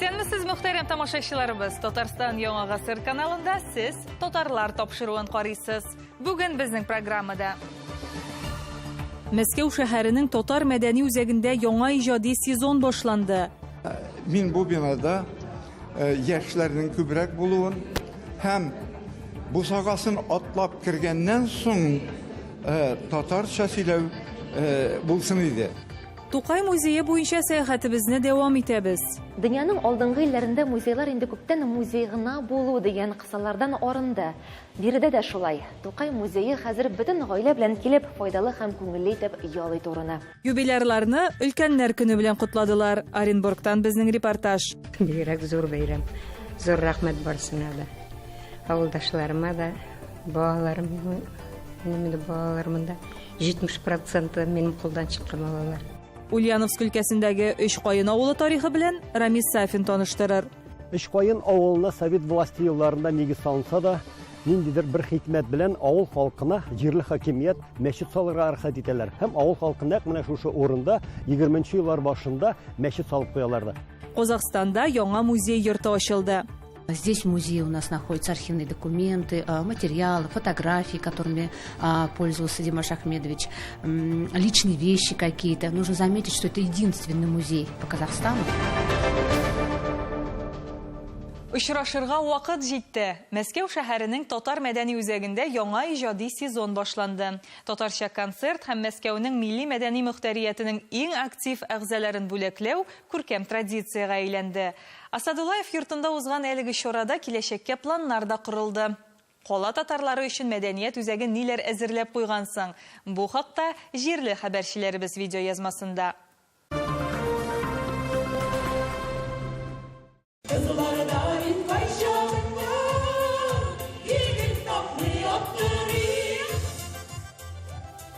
Исәнмесез, мөхтәрәм тамашачыларыбыз! Татарстан Яңа гасыр каналында сез Татарлар тапшыруын карыйсыз. Бүген безнең программада Мәскәү шәһәренең татар мәдәни үзәгендә яңа иҗади сезон башланды. Мин бу бинада э, яшьләрнең күбрәк булуын һәм бусагасын атлап кергәннән соң э, татарча сөйләү э, булсын иде. Тукай музее буенча сәяхәтебезне дәвам итәбез. Дөньяның алдынгы илләрендә музейлар инде күптән музей гына булу дигән кысалардан арынды. Биредә дә шулай. Тукай музее хәзер бөтен гаилә белән килеп, файдалы һәм күңелле итеп ял итү урыны. Юбилярларны Өлкәннәр көне белән котладылар. Оренбургтан безнең репортаж. Бигрәк зур бәйрәм. Зур рәхмәт барысына да. Авылдашларыма да, балаларым, минем инде балалар монда 70 проценты минем кулдан чыккан балалар. Ульяновск өлкәсендәге Өч каен авылы тарихы белән Рамис Сафин таныштырыр. Өч каен авылына совет власте елларында нигез салынса да, ниндидер бер хикмәт белән авыл халкына җирле хакимият мәчет салырга рөхсәт итәләр. Һәм авыл халкы нәкъ менә шушы урында 20 еллар башында мәчет салып куялар да. Казахстанда яңа музей йорты ачылды. Здесь в музее у нас находятся архивные документы, материалы, фотографии, которыми пользовался Димаш Ахмедович, личные вещи какие-то. Нужно заметить, что это единственный музей по Казахстану. Очрашырга вакыт җитте. Мәскәү шәһәренең татар мәдәни үзәгендә яңа иҗади сезон башланды. Татарча концерт һәм Мәскәүнең милли мәдәни мөхтәриятенең иң актив әгъзаларын бүләкләү күркәм традициягә әйләнде. Асадуллаев йортында узган әлеге чарада киләчәккә планнар да корылды. Кала татарлары өчен мәдәният үзәге ниләр әзерләп куйган соң? Бу хакта җирле хәбәрчеләребез видеоязмасында. Кызларда мин кайчагында Егет тапмый аптырыйм.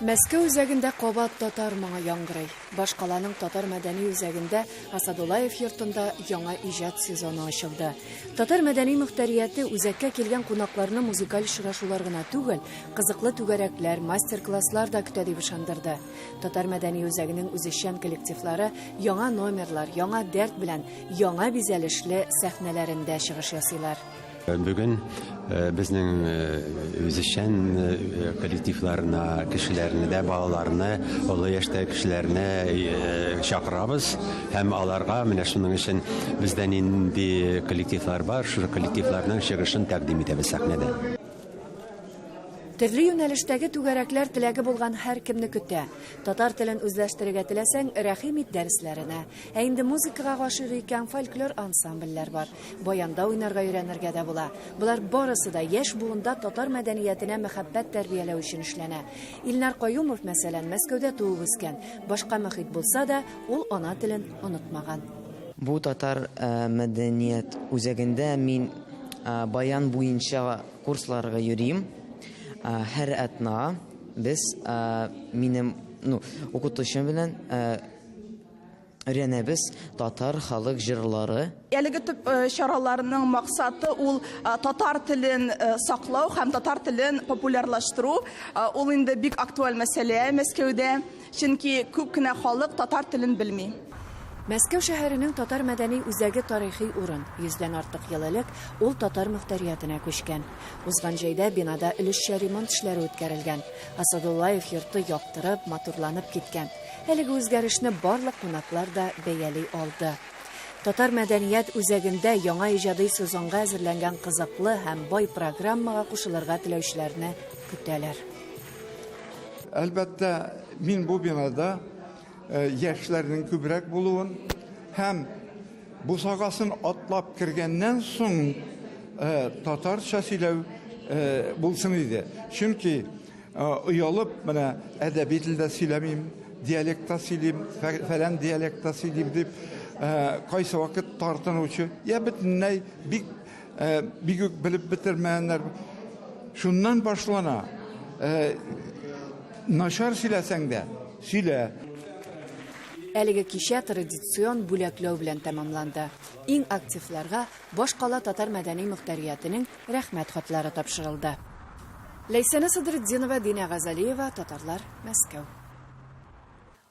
Мәскәү үзәгендә кабат татар моңы яңгырый. Башкаланың татар мәдәни үзәгендә Асадуллаев йортында яңа иҗат сезоны ачылды. Татар мәдәни мөхтәрияте үзәккә килгән кунакларны музыкаль очрашулар гына түгел, кызыклы түгәрәкләр, мастер-класслар да көтә дип ышандырды. Татар мәдәни үзәгенең үзешчән коллективлары яңа номерлар, яңа дәрт белән яңа бизәлешле сәхнәләрендә чыгыш ясыйлар. Бүген э, безнең э, үзешчән э, коллективларына кешеләрне дә, балаларны, олы яшьтәге кешеләрне чакырабыз һәм аларга менә шуның өчен бездә нинди коллективлар бар, шул коллективларның чыгышын тәкъдим итәбез сәхнәдә. Төрле юнәлештәге түгәрәкләр теләге булган һәркемне көтә. Татар телен үзләштерергә теләсәң, рәхим ит дәресләренә. Ә инде музыкага гашыйк икән, фольклор ансамбльләр бар. Баянда уйнарга өйрәнергә дә була. Болар барысы да яшь буында татар мәдәниятенә мәхәббәт тәрбияләү өчен эшләнә. Илнар Каюмов, мәсәлән, Мәскәүдә туып үскән. Башка мохит булса да, ул ана телен онытмаган. Бу татар мәдәният үзәгендә мин баян буенча Курсларга йөрим. Һәр атна без минем, ну, укытучым белән өйрәнәбез татар халык җырлары. Әлеге төп чараларның максаты ул татар телен саклау һәм татар телен популярлаштыру. Ул инде бик актуаль мәсьәлә Мәскәүдә. Чөнки күп кенә халык татар телен белми. Мәскәү шәһәренең татар мәдәни үзәге тарихи урын. Йөздән артык ел элек ул татар мөхтәриятенә күчкән. Узган җәйдә бинада өлешчә ремонт эшләре үткәрелгән. Асадуллаев йорты яктырып, матурланып киткән. Әлеге үзгәрешне барлык кунаклар да бәяли алды. Татар мәдәният үзәгендә яңа иҗади сезонга әзерләнгән кызыклы һәм бай программага кушылырга теләүчеләрне көтәләр. Әлбәттә, мин бу бинада э, яшьләрнең күбрәк булуын һәм бусагасын атлап кергәннән соң э, татарча сөйләү э, булсын иде. Чөнки оялып менә әдәби телдә сөйләмим, диалектта сөйлим, фәлән диалектта сөйлим дип кайсы вакыт тартынучы, я бөтенләй бик Э, бик үк белеп бетермәгәннәр. Шуннан башлана. Э, начар сөйләсәң дә, сөйлә. Әлеге кичә традицион бүләкләү белән тәмамланды. Иң активларга башкала татар мәдәни мөхтәриятенең рәхмәт хатлары тапшырылды. Ләйсәнә Садретдинова, Динә Газалиева, Татарлар, Мәскәү.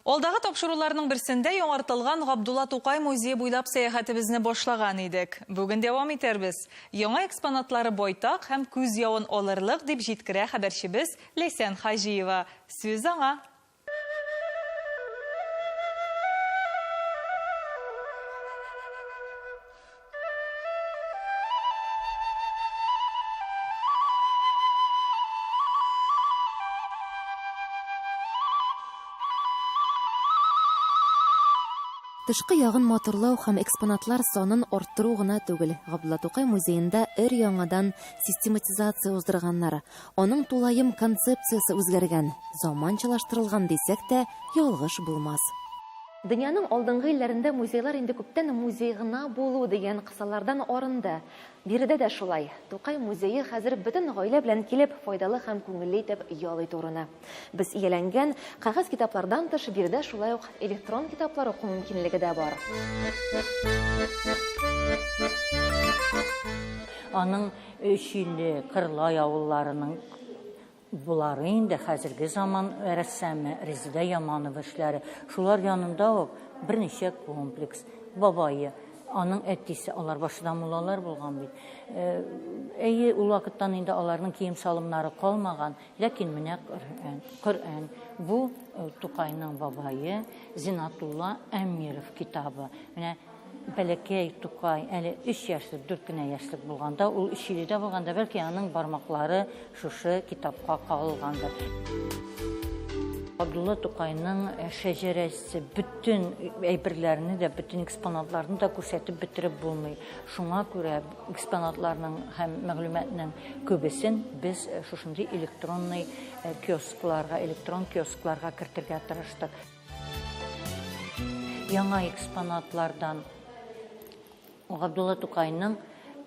Алдагы тапшыруларның берсендә яңартылган Габдулла Тукай музее буйлап сәяхәтебезне башлаган идек. Бүген дәвам итәрбез. Яңа экспонатлары байтак һәм күз явын алырлык, дип җиткерә хәбәрчебез Ләйсән Хаҗиева. Сүз аңа! Тышкы ягын матурлау һәм экспонатлар санын арттыру гына түгел, Габдулла Тукай музеенда өр-яңадан систематизация уздырганнар. Аның тулаем концепциясе үзгәргән, заманчалаштырылган дисәк тә, ялгыш булмас. Дөньяның алдынгы илләрендә музейлар инде күптән музей гына булу дигән кысалардан арынды. Биредә дә шулай. Тукай музее хәзер бөтен гаилә белән килеп, файдалы һәм күңелле итеп ял итү урыны. Без ияләнгән кәгазь китаплардан тыш, биредә шулай ук электрон китаплар уку мөмкинлеге дә бар. Аның Өчиле, Кырлай авылларының Болары инде хәзерге заман рәссамы Резеда Яманова эшләре. Шулар янында ук берничә комплекс. Бабае, аның әтисе, алар башта муллалар булган бит. Әйе, ул вакыттан инде аларның кием-салымнары калмаган, ләкин менә Коръән. Коръән. Бу Тукайның бабае Зинатулла Әмиров китабы. Менә Бәләкәй Тукай әле өч яшьлек, дүрт кенә яшьлек булганда, ул Өчиледә булганда, бәлки аның бармаклары шушы китапка кагылгандыр. Габдулла Тукайның шәҗәрәсе, бөтен әйберләрне дә, бөтен экспонатларны да күрсәтеп бетереп булмый. Шуңа күрә экспонатларның һәм мәгълүматның күбесен без шушындый электронный киоскларга, электрон киоскларга кертергә тырыштык. Яңа экспонатлардан Габдулла Тукайның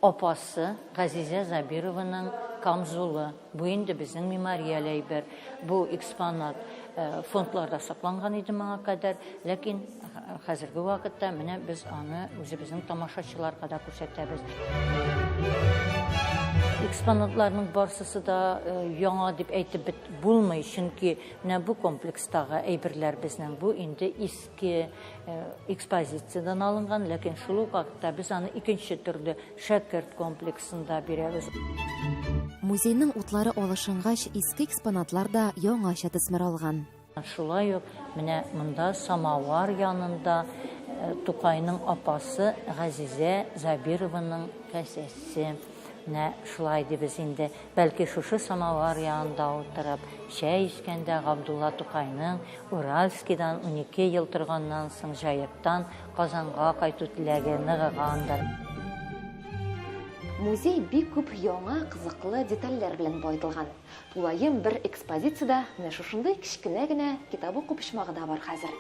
апасы Газизә Забированың камзулы. Бу инде безнең мемориаль әйбер. Бу экспонат э, фондларда сакланган иде моңа кадәр, ләкин хәзерге вакытта менә без аны үзебезнең тамашачыларга да күрсәтәбез. Экспонатларның барсысы да э, яңа дип әйтеп булмый, чөнки Менә бу комплекстагы әйберләр безнең бу инде иске экспозициядән алынган, ләкин шул ук вакытта без аны икенче төрле шәкерт комплексында бирәбез. Музейның утлары алышынгач, иске экспонатлар да яңача төсмер алган. Шулай ук менә монда самовар янында Тукайның апасы Газизә Забированың касәсе. Менә шулай дибез инде. Бәлки шушы самовар янында утырып, чәй эчкәндә Габдулла Тукайның Уральскидан 12 ел торганнан соң Җаектан Казанга кайту теләге ныгыгандыр. Музей бик күп яңа, кызыклы детальләр белән баетылган. Тулаем бер экспозициядә менә шушындый кечкенә генә китап уку почмагы да бар хәзер.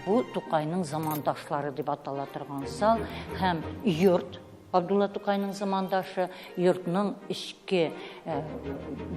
Бу Тукайның замандашлары дип атала торган зал һәм йорт Габдулла Тукайның замандашы, йортның эчке э,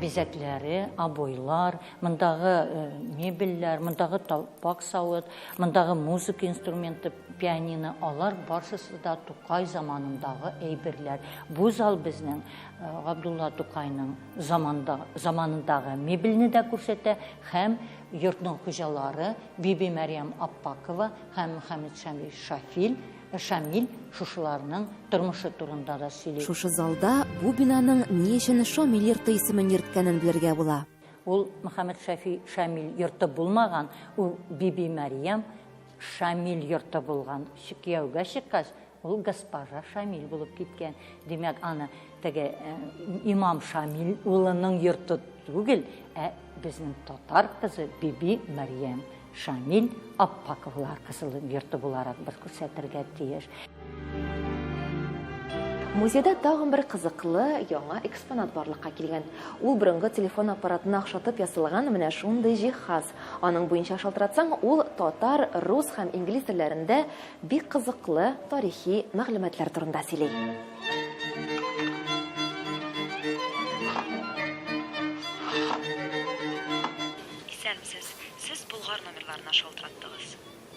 бизәкләре, обойлар, мондагы э, мебельләр, мондагы талпак савыт, мондагы музыка инструменты, Пианино, алар барсысы да Тукай заманындагы әйберләр. Бу зал безнең э, Габдулла Тукайның заманда, заманындагы мебельне дә күрсәтә һәм йортның хуҗалары Биби Мәрьям Аппакова һәм Мөхәммәд Шамил Шафил, Шамил шушыларның тормышы турында да сөйли. Шушы залда бу бинаның ни өчен Шамил йорты исемен йөрткәнен белергә була. Ул Мөхәммәд Шәфи Шамил йорты булмаган, ул Биби Мәрьям Шамил йорты булган. Кияүгә чыккач, ул госпожа Шамил булып киткән. Димәк, аны теге э, имам Шамил улының йорты түгел, ә безнең татар кызы Биби Мәрьям Шамил Аппаковлар кызының йорты буларак без күрсәтергә тиеш. Музейда тагын бер кызыклы яңа экспонат барлыкка килгән. Ул борынгы телефон аппаратына охшатып ясалган менә шундый җиһаз. Аның буенча шалтыратсаң, ул татар, рус һәм инглиз телләрендә бик кызыклы тарихи мәгълүматлар турында сөйли. Исәнмесез, сез Болгар номерларына шалтыраттыгыз.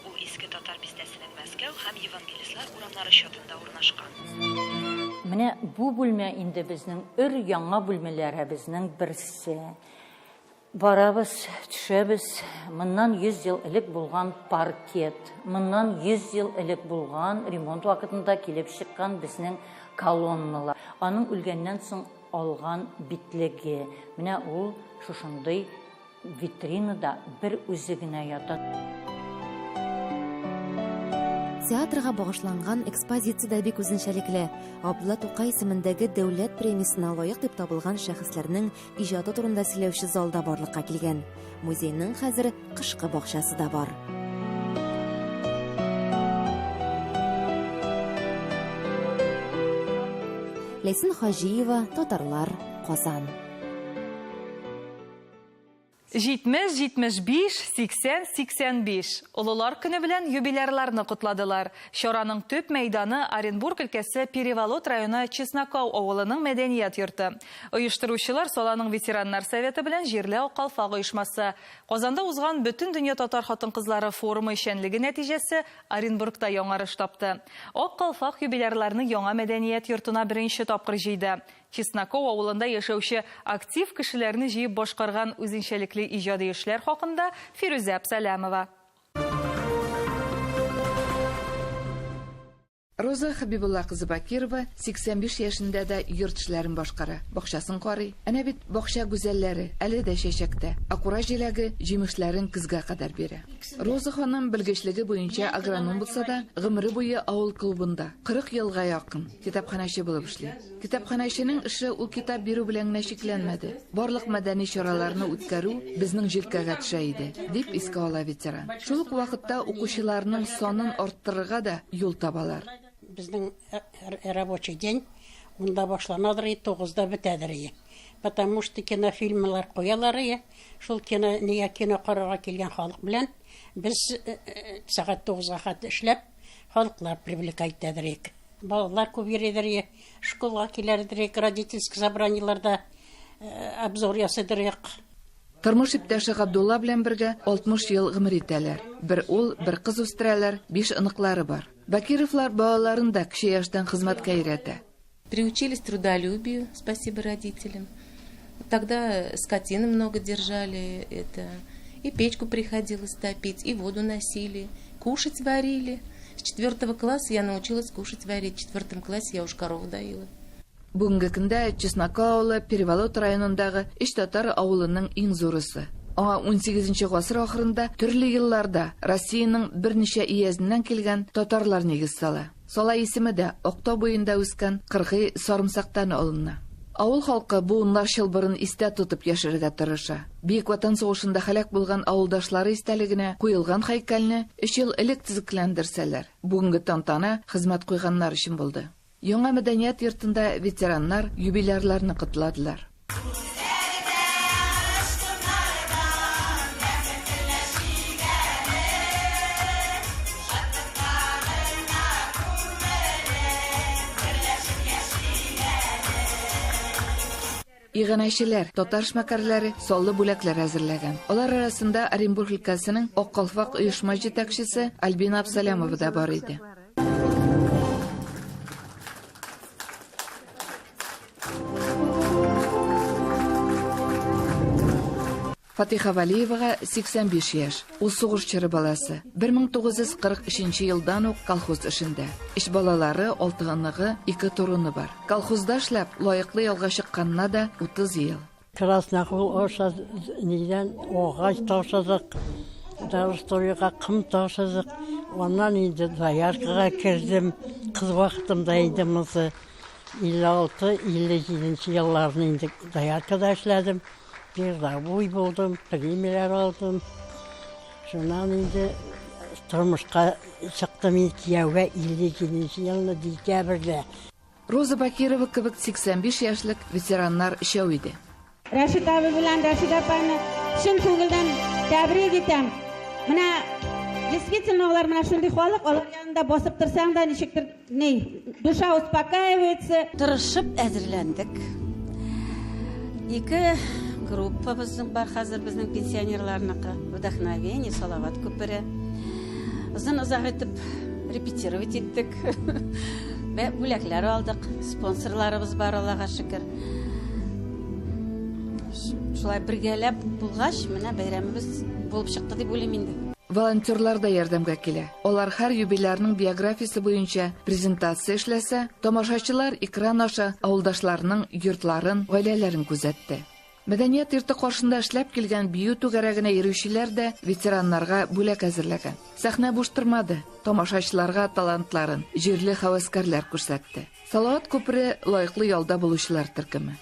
Ул Иске Татар бистәсенең Мәскәү һәм Евангелистлар урамнары чатында урнашкан. Менә бу бүлмә инде безнең өр яңа бүлмәләребезнең берсе. Барабыз, төшәбез, моннан 100 ел элек булган паркет, моннан 100 ел элек булган ремонт вакытында килеп чыккан безнең колонналар. Аның үлгәннән соң алган битлеге. Менә ул шушындый витринада бер үзе генә ята. Театрга багышланган экспозиция дә бик үзенчәлекле. Габдулла Тукай исемендәге дәүләт премиясенә лаек дип табылган шәхесләрнең иҗаты турында сөйләүче зал да барлыкка килгән. Музейның хәзер кышкы бакчасы да бар. Ләйсән Хаҗиева, Татарлар, Казан. 70, 75, 80, 85. Олылар көне белән юбилярларны котладылар. Чараның төп мәйданы Оренбург өлкәсе Переволот районы Чеснокау авылының мәдәният йорты. Оештыручылар Саланың ветераннар советы белән җирле Ак калфак оешмасы. Казанда узган Бөтендөнья татар хатын-кызлары форумы эшчәнлеге нәтиҗәсе Оренбургта яңарыш тапты. Ак калфак юбилярларны яңа мәдәният йортына беренче тапкыр җыйды. Чесноков авылында яшәүче актив кешеләрне җыеп башкарган үзенчәлекле иҗади эшләр хакында Фирүзә Абсалямова. Роза Хәбибулла кызы Бакирова 85 яшендә дә йорт эшләрен башкара, бакчасын карый. Әнә бит бакча гүзәлләре әле дә чәчәктә, ә кура җиләге җимешләрен көзгә кадәр бирә. Роза ханым белгечлеге буенча агроном булса да, гомере буе авыл клубында, 40 елга якын, китапханәче булып эшли. Китапханәченең эше ул китап бирү белән генә чикләнмәде. Барлык мәдәни чараларны үткәрү безнең җилкәгә төшә иде, дип искә ала ветеран. Шул ук вакытта укучыларның санын арттырырга да юл табалар. Безнең рабочий день унда башланадыр и тугызда бетәдер и. Потому что кинофильмлар куялар и, шул кино, нигә кино карарга килгән халык белән без сәгать тугызга хәтле эшләп, Халыклар привлекать итәдерик. Балалар күп йөридер, школга киләрдерик, родительский собраниеларда обзор ясыйдырык. Тормыш иптәше Габдулла белән бергә 60 ел гомер итәләр. Бер ул, бер кыз үстерәләр, биш оныклары бар. Бакировлар балаларын да кече яшьтән хезмәткә өйрәтә. Приучились трудолюбию, спасибо родителям. Тогда скотины много держали, это и печку приходилось топить, и воду носили, кушать варили. С четвертого класса я научилась кушать варить. В четвертом классе я уж корову доила. Бүгенге көндә Чеснока авылы Переволот районындагы өч татар авылының иң зурысы. Аңа унсигезенче гасыр ахырында төрле елларда Россиянең берничә өязеннән килгән татарлар нигез сала. Сала исеме дә Актау буенда үскән кыргый сарымсактан алына. Авыл халкы буыннар чылбырын истә тотып яшәргә тырыша. Бөек Ватан сугышында һәлак булган авылдашлары истәлегенә куелган һәйкәлне өч ел элек төзекләндерсәләр, бүгенге тантана хезмәт куйганнар өчен булды. Яңа мәдәният йортында ветераннар юбилярларны котладылар. Иганәчеләр, татар эшмәкәрләре саллы бүләкләр әзерләгән. Алар арасында Оренбург өлкәсенең Ак калфак оешма җитәкчесе Альбина Абсалямова да бар иде. Фатиха Валиевага 85 яшь. Ул сугыш чоры баласы. 1943 елдан ук колхоз эшендә. Өч балалары, алты оныгы, ике торуны бар. Колхозда эшләп, лаеклы ялга чыкканына да 30 ел. Краснокул аша нидән агач ташыдык, Дарустойга ком ташыдык. Аннан инде дояркага кердем. Кыз вакытымда инде монысы 56-57 елларны инде дояркада эшләдем. Передовой булдым, премияләр алдым. Шуннан инде тормышка чыктым инде кияүгә 57 елны декабрьдә. Роза Бакирова кебек 85 яшьлек ветераннар өчәү иде. Рәшит абый белән Рәшидә апаны чын күңелдән тәбрик итәм. Менә действительно алар менә шундый халык, алар янында басып торсаң да ничектер ни, душа успокаивается. Тырышып әзерләндек. Ике группа безнең бар хәзер безнең пенсионерларныкы. Вдохновение, Салават күпере. Озын озак итеп репетировать иттек. Бүләкләр алдык, спонсорларыбыз бар, Аллага шөкер. Шулай бергәләп булгач, менә бәйрәмебез булып чыкты дип уйлыйм инде. Волонтерлар да ярдәмгә килә. Алар һәр юбилярның биографиясе буенча презентация эшләсә, тамашачылар экран аша авылдашларының йортларын, гаиләләрен күзәтте. Мәдәният йорты каршында эшләп килгән бию түгәрәгенә йөрүчеләр дә ветераннарга бүләк әзерләгән. Сәхнә буш тормады, тамашачыларга талантларын җирле һәвәскәрләр күрсәтте. Салават күпере лаеклы ялда булучылар төркеме.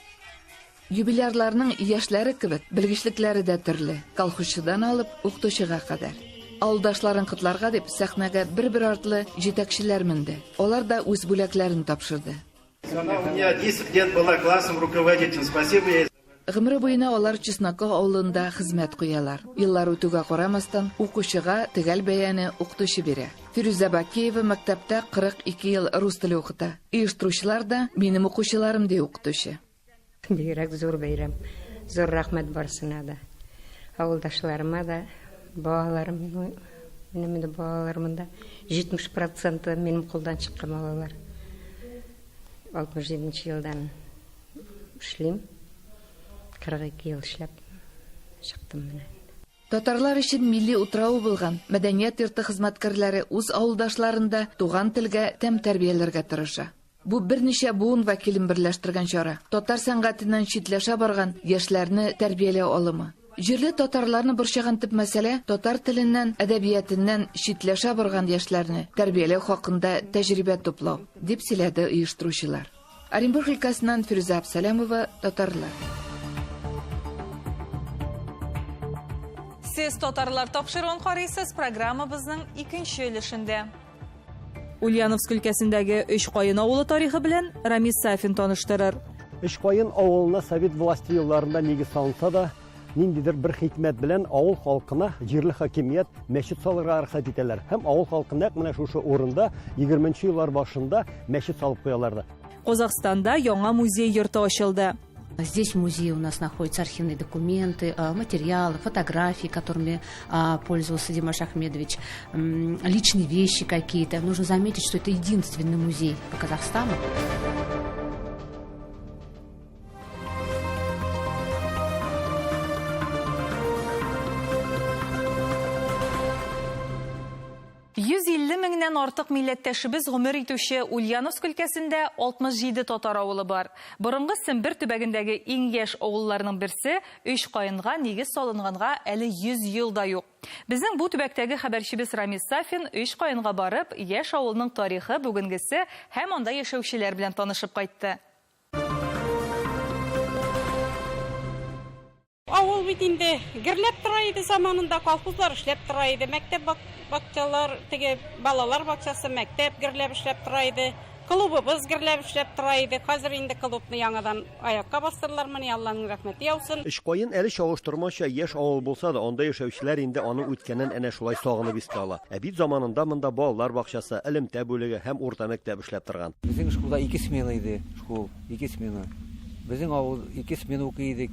Юбилярларның яшьләре кебек, белгечлекләре дә төрле, колхозчыдан алып, укытучыга кадәр. Авылдашларын котларга дип, сәхнәгә бер-бер артлы җитәкчеләр менде. Алар да үз бүләкләрен тапшырды. Она у меня 10 лет была классным руководителем. Спасибо ей. Гомере буена алар Чесноков авылында хезмәт куялар. Еллар үтүгә карамастан, укучыга төгәл бәяне укытучы бирә. Фирүзә Бакиева мәктәптә 42 ел рус теле укыта. Оештыручылар да минем укучыларым, ди укытучы. Бигрәк зур бәйрәм. Зур рәхмәт барысына да. Авылдашларыма да, балаларым, минем инде балалар монда 70 проценты минем кулдан чыккан балалар. 67 нче елдан эшлим. 42 ел эшләп чыктым менә. Татарлар өчен милли утравы булган мәдәният йорты хезмәткәрләре үз авылдашларында туган телгә тәм тәрбияләргә тырыша. Бу берничә буын вәкилен берләштергән чара, татар сәнгатеннән читләшә барган яшьләрне тәрбияләү алымы. Җирле татарларны борчыган төп мәсьәлә, татар теленнән, әдәбиятеннән читләшә барган яшьләрне тәрбияләү хакында тәҗрибә туплау, дип сөйләде оештыручылар. Оренбург өлкәсеннән Фирүзә Абсәләмова, Татарлар. Сез Татарлар тапшыруын карыйсыз, программабызның икенче өлешендә. Ульяновск өлкәсендәге Өч каен авылы тарихы белән Рамис Сафин таныштырыр. Өч каен авылына совет власте елларында нигез салынса да, ниндидер бер хикмәт белән авыл халкына җирле хакимият мәчет салырга рөхсәт итәләр. Һәм авыл халкы нәкъ менә шушы урында 20 еллар башында мәчет салып куялар да. Казахстанда яңа музей йорты ачылды. Здесь в музее у нас находятся архивные документы, материалы, фотографии, которыми пользовался Димаш Ахмедович, личные вещи какие-то. Нужно заметить, что это единственный музей по Казахстану. 150 меңнән артык милләттәшебез гомер итүче Ульяновск өлкәсендә 67 татар авылы бар. Борынгы Сембер төбәгендәге иң яшь авылларның берсе Өч каенга нигез салынганга әле 100 ел да юк. Безнең бу төбәктәге хәбәрчебез Рамис Сафин Өч каенга барып, яшь авылның тарихы, бүгенгесе һәм анда яшәүчеләр белән танышып кайтты. Авыл бит инде гөрләп тора иде заманында, колхозлар эшләп тора иде, мәктәп бакчалар, теге балалар бакчасы, мәктәп гөрләп эшләп тора иде, клубыбыз гөрләп эшләп тора иде. Хәзер инде клубны яңадан аякка бастырдылар, менә Алланың рәхмәте яусын. Өчкаен әле чагыштырмача яшь авыл булса да, анда яшәүчеләр инде аның үткәнен әнә шулай сагынып искә ала. Ә бит заманында монда балалар бакчасы, элемтә бүлеге һәм урта мәктәп эшләп торган. Безнең школда ике смена иде, школ. Ике смена. Безнең авыл ике смена укый идек.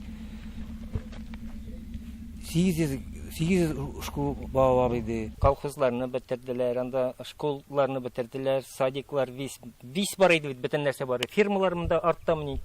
800 800 школ балалар иде. Колхозларны бетерделәр, анда школларны бетерделәр, садиклар весь весь бар иде бит, бөтен нәрсә бар иде. Фермалар монда артта мени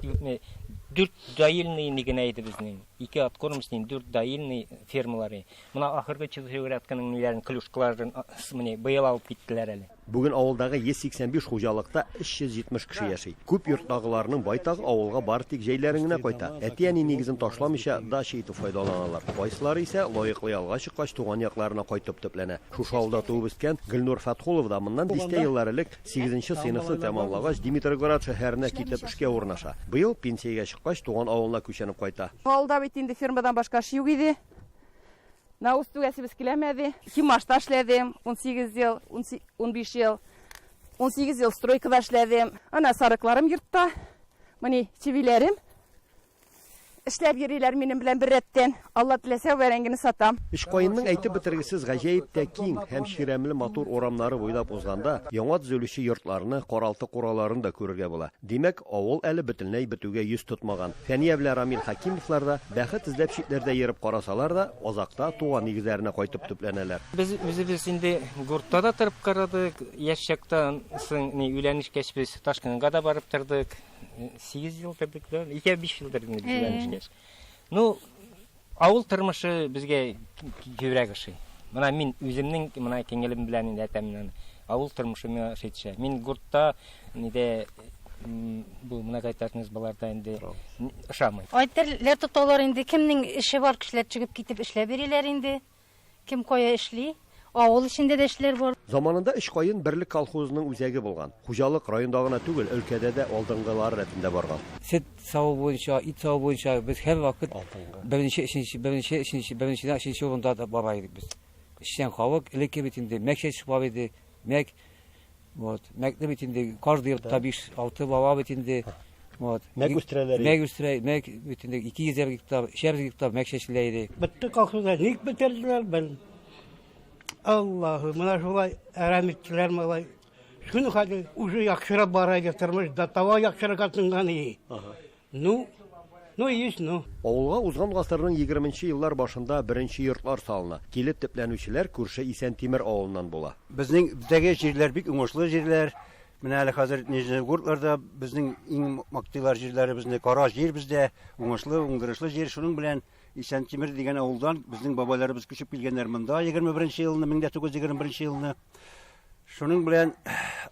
дүрт доильный генә иде безнең. Ике откормочный, дүрт доильный фермалар. Менә ахыргы чебурятканың ниләрен, клюшкаларын менә быел алып киттеләр әле. Бүген авылдагы 185 хуҗалыкта 370 кеше яши. Күп йорттагыларның байтагы авылга бары тик җәйләрен генә кайта. Әти-әни нигезен ташламыйча, дача итеп файдаланалар. Кайсылары исә лаеклы ялга чыккач туган якларына кайтып төпләнә. Шушы авылда туып үскән Гөлнур Фәтхулова да моннан дистә еллар элек сигезенче сыйныфны тәмамлагач Димитроград шәһәренә китеп эшкә урнаша. Быел пенсиягә чыккач туган авылына күченеп кайта. Авылда бит инде фермадан башка эш юк иде. Навоз түгәсебез киләмәде. Химашта эшләдем 18 ел, 15 ел. 18 ел стройкада эшләдем. Ана сарыкларым йортта. Менә чебиләрем. Эшләп йөриләр минем белән беррәттән. Алла теләсә, бәрәңгене сатам. Өчкаенның әйтеп бетергесез гаҗәеп тә киң һәм чирәмле матур урамнары буйлап узганда, яңа төзелүче йортларны, каралты-кураларын да күрергә була. Димәк, авыл әле бөтенләй бетүгә йөз тотмаган. Фәния белән Рамил Хәкимовлар да, бәхет эзләп читләрдә йөреп карасалар да, азакта туган нигезләренә кайтып төпләнәләр. Без үзебез инде гуртта да торып карадык. Яшь чактан соң, ни, өйләнешкәч без Ташкынга да барып тордык. 8 ел тордык да, 2-5 ел тордык инде без өйләнешкәч. Ну, авыл тормышы безгә күбрәк ошый. Менә мин үземнең менә киңелем белән инде әйтәм мин аны. Авыл тормышы миңа ошый төшә. Мин гуртта нидә бу многоэтажный избаларда инде ошамый. Айтерләр тоталар инде, кемнең эше бар, кешеләр чыгып китеп эшләп йөриләр инде. Кем кая эшли, авыл эчендә дә эшләр бар. Заманында Өчкаен Берлек колхозының үзәге булган. Хуҗалык районда гына түгел, өлкәдә дә алдынгылар рәтендә барган. Сөт саву буенча, ит саву буенча без һәрвакыт беренче, өченче, беренче, өченче, беренчедән өченче урында да бара идек без. Эшчән халык, элекке бит инде мәк чәчеп бар иде, мәк. Вот, мәкне бит инде каждый йортта 5-6 бала бит инде. Вот. Мәк үстерәләр. Мәк үстерә, мәк бит инде 200 гектар, 300 гектар мәк чәчелә иде. Бетте колхозда, ник бетерделәр, белмим. Аллаһу, менә шулай әрәм иттеләр малай. Шуны хәзер уже яхшырак бара иде тормыш, до того яхшырак тынган иде. Ну, ну есть, ну. Авылга узган гасырның егерменче еллар башында беренче йортлар салына. Килеп төпләнүчеләр күрше Исәнтимер авылыннан була. Безнең бездәге җирләр бик уңышлы җирләр. Менә әле хәзер Нижнегордларда безнең иң мактыйлар җирләребезне. Кара җир бездә, уңышлы, уңдырышлы җир. Шуның белән Исәнтимер дигән авылдан безнең бабайларыбыз күчеп килгәннәр монда 21 елны, 1921 елны. Шуның белән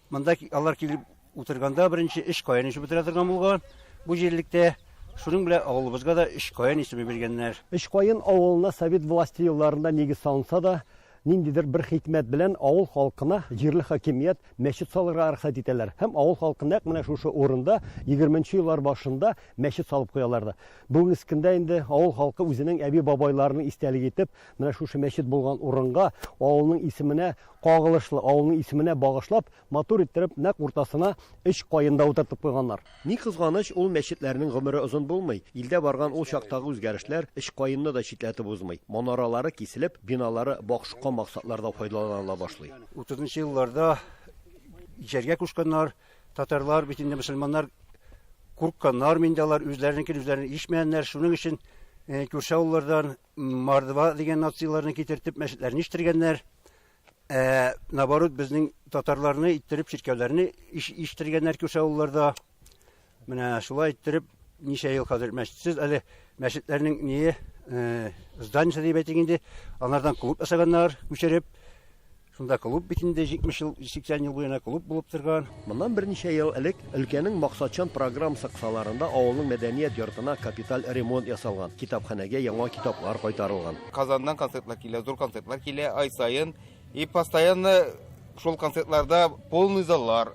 монда алар килеп Утырганда беренче өч каен исеме бетерә торган булган бу җирлектә. Шуның белән авылыбызга да Өч каен исеме биргәннәр. Өч каен авылына совет власте елларында нигез салынса да, ниндидер бер хикмәт белән авыл халкына җирле хакимият мәчет салырга рөхсәт итәләр һәм авыл халкы нәкъ менә шушы урында егерменче еллар башында мәчет салып куялар да. Бүгенге көндә инде авыл халкы үзенең әби-бабайларының истәлеге итеп менә шушы мәчет булган урынга авылның исеменә кагылышлы, авылның исеменә багышлап Матур иттереп, нәкъ уртасына өч каен да утыртып куйганнар. Ни кызганыч, ул мәчетләрнең гомере озын булмый. Илдә барган ул чактагы үзгәрешләр өч каенны да читләтеп узмый. Манаралары киселеп, биналары бакшка максатларда файдаланыла башлый. Утызынчы елларда җәргә кушканнар, татарлар бит инде мөселманнар куркканнар инде алар үзләренекен үзләрен ишмәгәннәр. Шуның өчен күрше авыллардан мордва дигән нацияләрне китертеп мәчетләрне иштергәннәр. Ә, наоборот, безнең татарларны иттереп чиркәүләрне иштергәннәр күрше авылларда. Менә шулай иттереп ничә ел хәзер мәчетсез әле мәчетләрнең ние э, зданиесе дип әйтик инде, анардан клуб ясаганнар, күчереп. Шунда клуб бит инде 70 ел, 80 ел буена клуб булып торган. Моннан берничә ел элек өлкәнең максатчан программасы кысаларында авылның мәдәният йортына капиталь ремонт ясалган, китапханәгә яңа китаплар кайтарылган. Казаннан концертлар килә, зур концертлар килә ай саен. И постоянно шул концертларда полный заллар,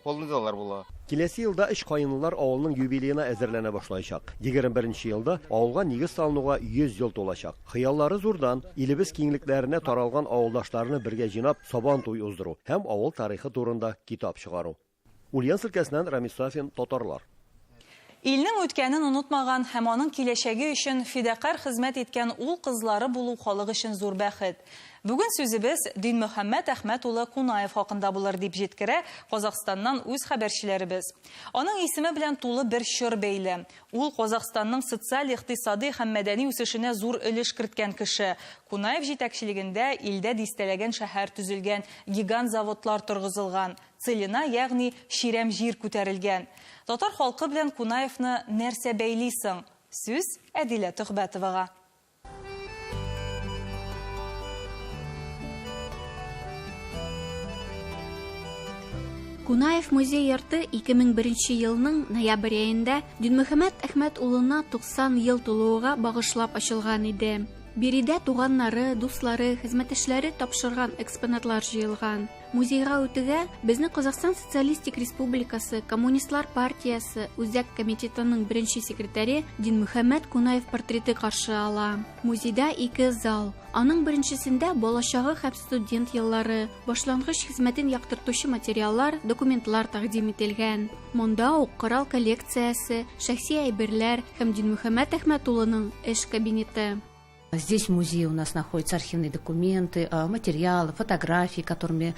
полный заллар була. Киләсе елда өчкаенлылар авылның юбилеена әзерләнә башлаячак. 21 нче елда авылга нигез салынуга 100 ел тулачак. Хыяллары зурдан, илебез киңлекләренә таралган авылдашларны бергә җыйнап Сабан туй уздыру һәм авыл тарихы турында китап чыгару. Ульяновск өлкәсеннән Рамис Сафин, Татарлар. Илнең үткәнен онытмаган һәм аның киләчәге өчен фидакарь хезмәт иткән ул-кызлары булу халык өчен зур бәхет. Бүген сүзебез Динмөхәммәт Әхмәт улы Кунаев хакында булыр, дип җиткерә Казахстаннан үз хәбәрчеләребез. Аның исеме белән тулы бер чор бәйле. Ул, Казахстанның социаль-икътисадый һәм мәдәни үсешенә зур өлеш керткән кеше. Кунаев җитәкчелегендә илдә дистәләгән шәһәр төзелгән, гигант заводлар торгызылган. Целина, ягъни чирәм җир күтәрелгән. Татар халкы белән Кунаевны нәрсә бәйли соң? Сүз Әдилә Төхбәтовага. Кунаев музей-йорты 2001 елның ноябрь аенда Динмөхәммәт Әхмәт улына 90 ел тулуыга багышлап ачылган иде. Биредә туганнары, дуслары, хезмәттәшләре тапшырган экспонатлар җыелган. Музейга үтүгә, безне Казахстан Социалистик Республикасы Коммунистлар партиясе Үзәк комитетының беренче секретаре Динмөхәммәт Кунаев портреты каршы ала. Музейда ике зал. Аның беренчесендә балачагы һәм студент еллары, башлангыч хезмәтен яктыртучы материаллар, документлар тәкъдим ителгән. Монда ук корал коллекциясе, шәхси әйберләр һәм Динмөхәммәт Әхмәт улының эш кабинеты. Здесь в музее у нас находятся архивные документы, материалы, фотографии, которыми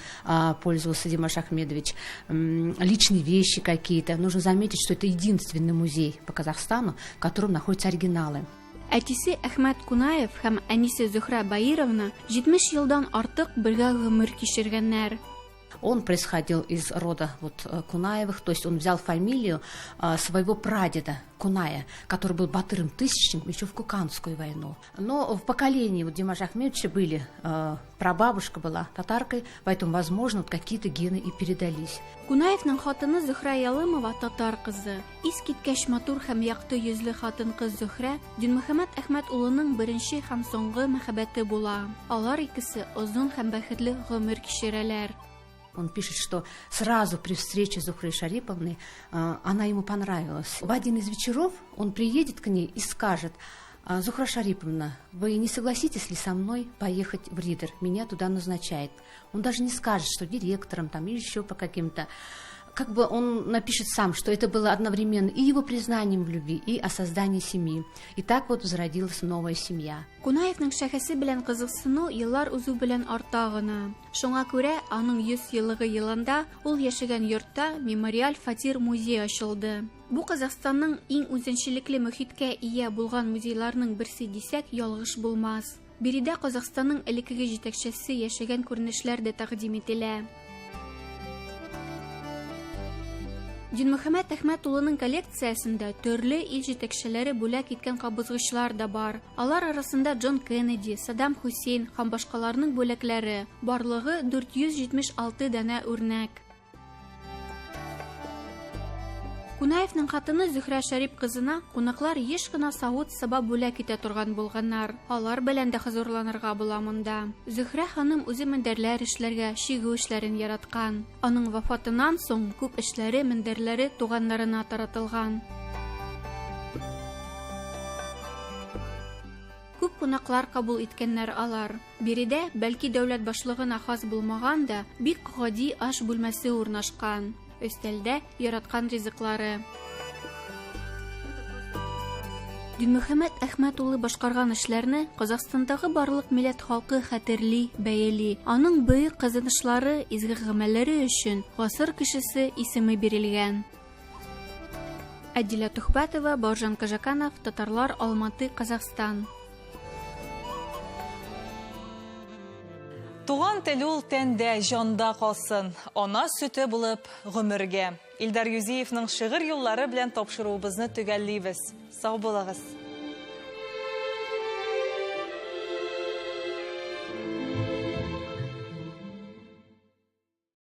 пользовался Димаш Ахмедович, личные вещи какие-то. Нужно заметить, что это единственный музей по Казахстану, в котором находятся оригиналы. Әтисе Әхмәт Кунаев һәм әнисе Зөһрә Баировна 70 елдан артык бергә гомер кичергәннәр. Он происходил из рода вот Кунаевых, то есть он взял фамилию своего прадеда Куная, который был батыром тысячником еще в Куканскую войну. Но в поколении вот Димаша Ахмедовича были, прабабушка была татаркой, поэтому, возможно, вот какие-то гены и передались. Кунаевның хатыны Зөһрә Ялымова татар кызы. Искиткеч матур һәм якты йөзле хатын-кыз Зөһрә Динмөхәммәт Әхмәт улының беренче һәм соңгы мәхәббәте була. Алар икесе озын һәм бәхетле гомер кичерәләр. Он пишет, что сразу при встрече с Зухрой Шариповной она ему понравилась. В один из вечеров он приедет к ней и скажет: «Зухра Шариповна, вы не согласитесь ли со мной поехать в Ридер? Меня туда назначает». Он даже не скажет, что директором там или еще по каким-то. Как бы он напишет сам, что это было одновременно и его признанием в любви, и о создании семьи. И так вот зародилась новая семья. Кунаевның шәхесе белән кызыксыну еллар узу белән арта гына. Шуңа күрә аның 100 еллыгы елында ул яшәгән йортта мемориаль фатир музей ачылды. Бу Казахстанның иң үзенчәлекле мөхиткә ия булган музейларның берсе дисәк ялгыш булмас. Биредә Казахстанның элеккеге җитәкчесе яшәгән күренешләр дә тәкъдим ителә. Динмөхәммәт Әхмәт улының коллекциясендә төрле ил җитәкчеләре бүләк иткән кабызгычлар да бар. Алар арасында Джон Кеннеди, Саддам Хусейн һәм башкаларның бүләкләре. Барлыгы 476 данә үрнәк. Кунаевның хатыны Зөһрә Шәрип кызына кунаклар еш кына савыт-саба бүләк итә торган булганнар. Алар белән дә хозурланырга була монда. Зөһрә ханым үзе мендәрләр эшләргә, чигү эшләрен яраткан. Аның вафатыннан соң күп эшләре, мендәрләре туганнарына таратылган. Күп кунаклар кабул иткәннәр алар. Биредә, бәлки дәүләт башлыгына хас булмаган да, бик гади аш бүлмәсе урнашкан. Өстәлдә яраткан ризыклары. Динмөхәммәт Әхмәт улы башкарган эшләрне Казахстандагы барлык милләт халкы хәтерли, бәяли. Аның бөек казанышлары, изге гамәлләре өчен гасыр кешесе исеме бирелгән. Әдилә Тухбатова, Бауыржан Кажаканов, Татарлар, Алматы, Казахстан. Туган тел ул тәндә, җанда калсын. Ана сөте булып гомергә. Илдар Юзиевның шигырь юллары белән тапшыруыбызны төгәллибез. Сау булыгыз.